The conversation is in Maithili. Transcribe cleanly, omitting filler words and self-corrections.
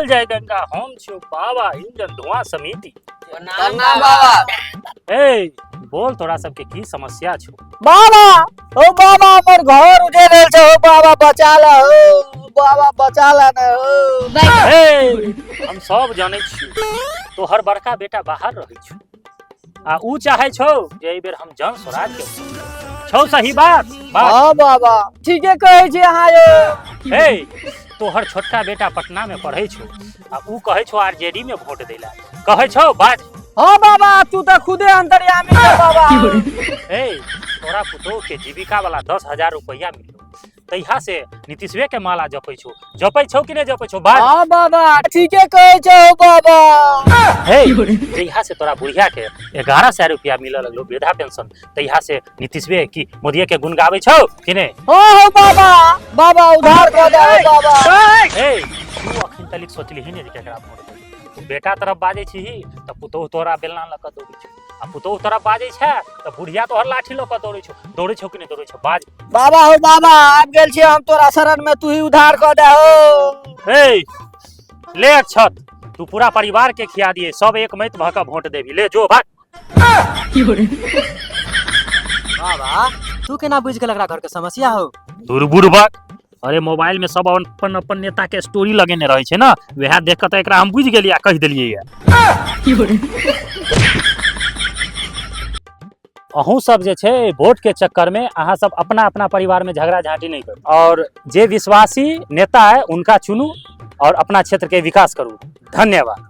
बोल जय गंगा। हम छियौ बाबा इंजन धुआं समिति। प्रणाम बाबा। ए बोल, तोरा सबके की समस्या छौ? बाबा ओ बाबा, हमर घर उजड़ रहल छै। ओ बाबा, बचा ला। ओ बाबा, बचा ला ने ओ। ए, हम सब जानै छियौ, तोहर बड़का बेटा बाहर रहै छौ आ ऊ चाहै छौ जे एहि बेर हम जन स्वराज के छौ। सही बात बात? हाँ बाबा, ठीके कहै छी अहाँ यौ। हे, तोहर छोटका बेटा पटना में पढ़ै छौ आ ऊ कहै छौ आरजेडी में वोट दै ला कहै छौ, बाज। हाँ बाबा, तू तऽ खुदे अंतर्यामी छौ बाबा। हे, तोरा पुतोह के जीविका वाला 10,000 रुपया मिललो, तहिया से नीतीशवे के माला जपै छौ। जपै छौ कि नहि जपै छौ, बाज। हाँ बाबा, ठीके कहै छौ बाबा। हे, जहिया से तोरा बुढ़िया के 1100 रुपया मिलऽ लगलो वृद्धा पेंशन, तहिया से नीतीशवे की मोदिये के गुण गाबै छौ कि नहि? हाँ हो बाबा, बाबा उधार कऽ दे हो बाबा। हे, तू अखन तलिक सोचलिही ने जे केकरा वोट देबै। तू बेटा तरफ बाजै छीही तऽ पुतोहु तोरा बेलना लऽ कऽ दौड़ै छौ आ पुतोहु तरफ बाजै छै तऽ बुढ़िया तोहर लाठी लऽ कऽ दौड़ै छौ। दौड़ै छौ कि नहि दौड़ै छौ, बाज। बाबा हो बाबा, आबि गेल छी हम तोरा शरण में, तू ही उधार कऽ दे हो। हे ले अक्षत, तू पूरा परिवार के खिया दिए, सब एक मैत भऽ कऽ वोट देबी। ले जो, भाग। बाबा, तू केना बुझि गेल एकरा घर के समस्या हो? दूर बुड़बक, अरे मोबाइल में सब अपन अपन नेता के स्टोरी लगेने रहे छै ना, वएह देख कऽ तऽ एकरा हम बुझि गेलियै आ कहि देलियै। अहूँ सब जे छै वोट के चक्कर में अहाँ सब अपना अपना परिवार में झगड़ा झांटी नहीं करू और जे विश्वासी नेता है उनका चुनू और अपना क्षेत्र के विकास करू। धन्यवाद।